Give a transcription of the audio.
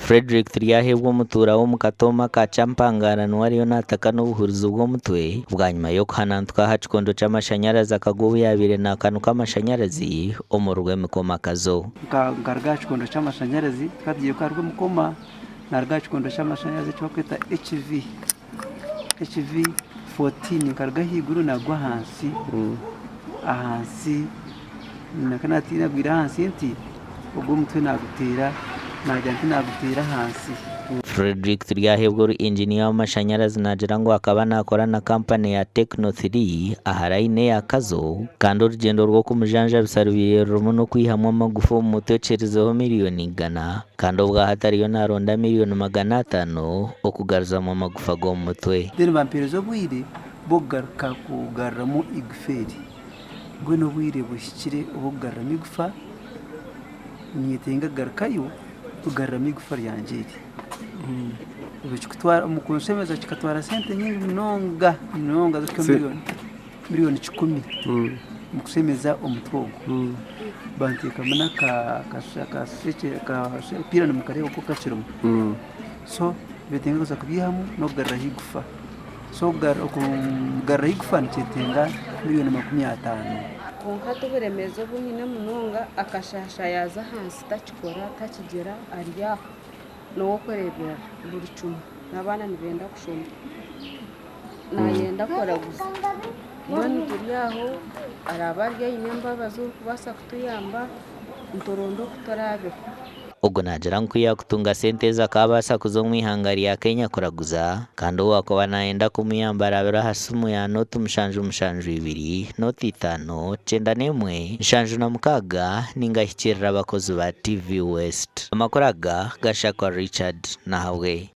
Fredrick Turyahebwa omutuura w'omu katooma ka Kyampangara niwe ariyo naataka n'obuhurizi bw'omutwe bwanyima y'okuhanantuka aha kikondo ky'amashanyarazi akagwa obu yaabaire naakanuka amashanyarazi omu Rwemikoma Kazo. Nkaruga aha kikondo ky'amashanyarazi, tukaba tugiire aha Rwemikoma, naruga aha kikondo ky'amashanyarazi eki barikweta HV, HV 14 nkaruga ahaiguru nagwa ahansi, ahansi ku naagwire ahansi nti, ogwo omutwe naaguteera, naagira nti naaguteera ahansi. Fredrick Turyahebwa ori inginiya w'amashanyarazi naagira ngu akaba naakora na kampani ya Techno 3 aha layini eya Kazo kandi orugyendo rw'okumujanjabisa rubaire rurimu n'okwihamu amagufa omu mutwe kirizeho miriyoni igana kandi obwahati ariyo naaronda miriyoni 500 okugaruzamu amagufa g'omu mutwe. Then bampeereza obwire bw'okugaruka kugaruramu eigufa eri. Mbwenu obwire buhikire obw'okugaruramu eigufa, ninyetenga kugarukayo kugaruramu eigufa ryangye eri. Ebyo kikutwara omu kunshemeza kikatwara sente nyingi munonga munonga zirikuhika miriyoni miriyoni kikumi omu kushemeza omutwe ogu. Banteekamu n'akapiira nimukareeba oku kakirimu. So nibetenga kuza kubyihamu n'okugaruraho eigufa. So okugaruraho eigufa nikyetenga miriyoni 50. Kwonka hati oburemeezi obu nyine munonga akashaasha yaaza ahansi takikora takigira ari aho n'ow'okureeberera buri kimwe n'abaana nibenda kushoma naayenda kuraguza mbwenu turi aho araba ari aine embabazi orikubaasa kutuyamba nituronda oku turaabeho. Ogu naagira ngu ku yaakutunga sente ezi akaabaasa kuza omu ihanga rya Kenya kuraguza kandi owaakuba naayenda kumuyamba arabire aha simu ya 0772 05 91 76 ninga ahikirire abakozi ba TV West. Amakuru aga gashakwa Richard Nahabwe.